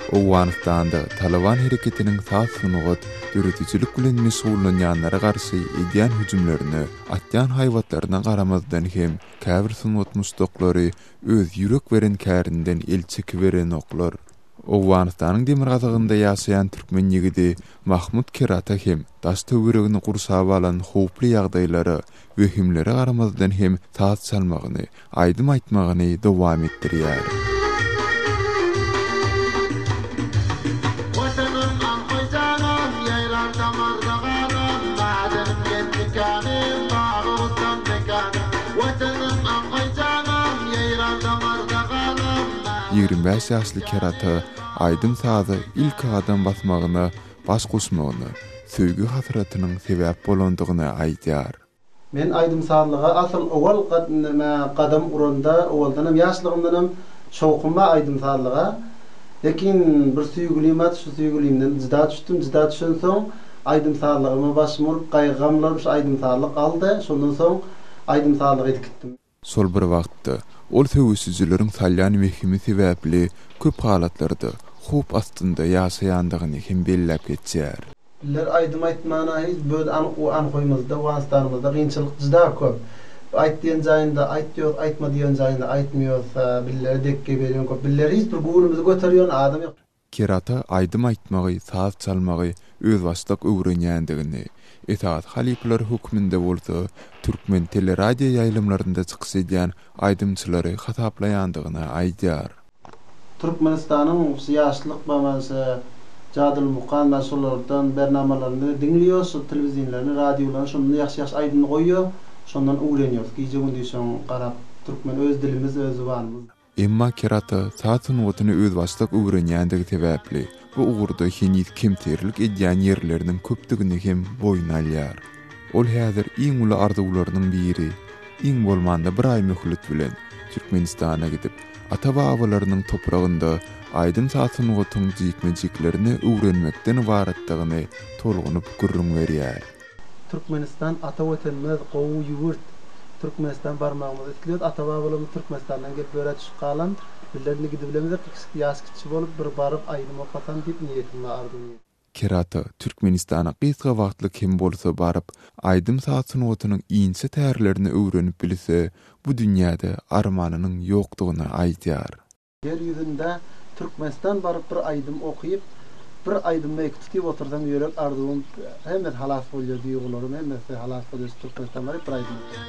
Owganystanda Talyban hereketiniň saz-sungat, döredijilik bilen meşgullanýanlara garşy edýän hüjümlerine, atýan haýbatlaryna garamazdan hem käbir sungat muşdaklary öz ýürek beren kärinden el çekiberenoklar. Owganystanyň demirgazygynda ýaşaýan türkmen ýigidi Mahmut Kerata hem daş-töweregini gurşap alan howply ýagdaýlara, wehimlere garamazdan hem saz çalmagyny, aýdym aýtmagyny dowam etdirýär. Watanym aňkoý janym, ýaýrar damarda ganym, Madenim geldi känim, bagy bossan mekanym. Watanym aňkoý janym, ýaýrar damarda ganym, 25 ýaşly Kerata aýdym-saza ilki gadam basmagyna, baş goşmagyna söýgi hasratynyň sebäp bolandygyny aýdýar. Men aýdym-sazlyga asyl owal gadam uranda, owaldanam, ýaşlygymdanam şowkum bar aýdym-sazlyga. Lekin bir söýgülim bar, şu söýgülimden jyda düşdüm. Jyda düşensoň, aýdym-sazlygyma başym urup, gaýgy-gamlarym şu aýdym-sazlyk aldy. Şondan soň aýdym-sazlyga edip gitdim. Şol bir wagtda, ol söweşijileriň salýan wehimi sebäpli köp halatlarda howp astynda ýaşaýandygyny hem belläp geçýär. Iller aýdym aýtmana hiç böz an u an hoýmyzda Owganystanymyzda gynçylyk jyda köp. Aýt diýen jaýynda aýtýos aýtma diýen jaýynda aýtmyýos billere dekge berýän köp billere hiç bir göwnümizi göterýän adam ýok. Kerata aýdym aýtmagy, saz çalmagy özbaşdak öwrenýändigini, esasy halypalar hökmünde bolsa türkmen teleradioýaýlymlarynda çykyş edýän aýdymçylary hasaplaýandygyny aýdýar. Türkmenistanyň şu ýaşlyk bamanşa Jadyly Mukan bar şolardan bernamalaryny diňliýos şu telewizinlerini radiolaryny şonda ýagşy ýagşy aýdymny goýýa şondan öwrenýos gije gündiz şoň garap türkmen öz dilimiz öz zubanymyz. Emma Kerata saz sungatyny özbaşdak öwrenýändigi sebäpli, bu ugurda heniz kemterlik edýän ýerleriniň köpdügini hem boýun alýar. Ol häzir iň uly arzuwlarynyň biri, iň bolmanda bir aý möhlet bilen Türkmenistana gidip, ata-babalarynyň topragynda aýdym-saz sungatyň jikme-jiklerini öwrenmekden ybaratdygyny tolgunyp gürrüň berýär. Türkmenistan ata Watanymyz gowy ýurt Türkmenistan barmagymyzy isleýäs ata babalarymyz Türkmenistandan gelip börä düşüp galan bizler indi gidibilemizok ýaş kiçi bolup bir baryp aýdym okasam diýip niýetim bar arzuw niýetim. Kerata Türkmenistana gysga wagtlyk hem bolsa baryp, aýdym-saz sungatynyň inçe tärlerini öwrenip bilse, bu dünýäde armanynyň ýokdugyny aýdýar. Ýer ýüzünde Türkmenistan baryp bir aýdym okyp bir aýdymda iki tutyp otursam ýürek arzuwym hemmesi halas bolýa duýgularym hemmesi halas bolýa şu Türkmenistan baryp bir aýdym okasam.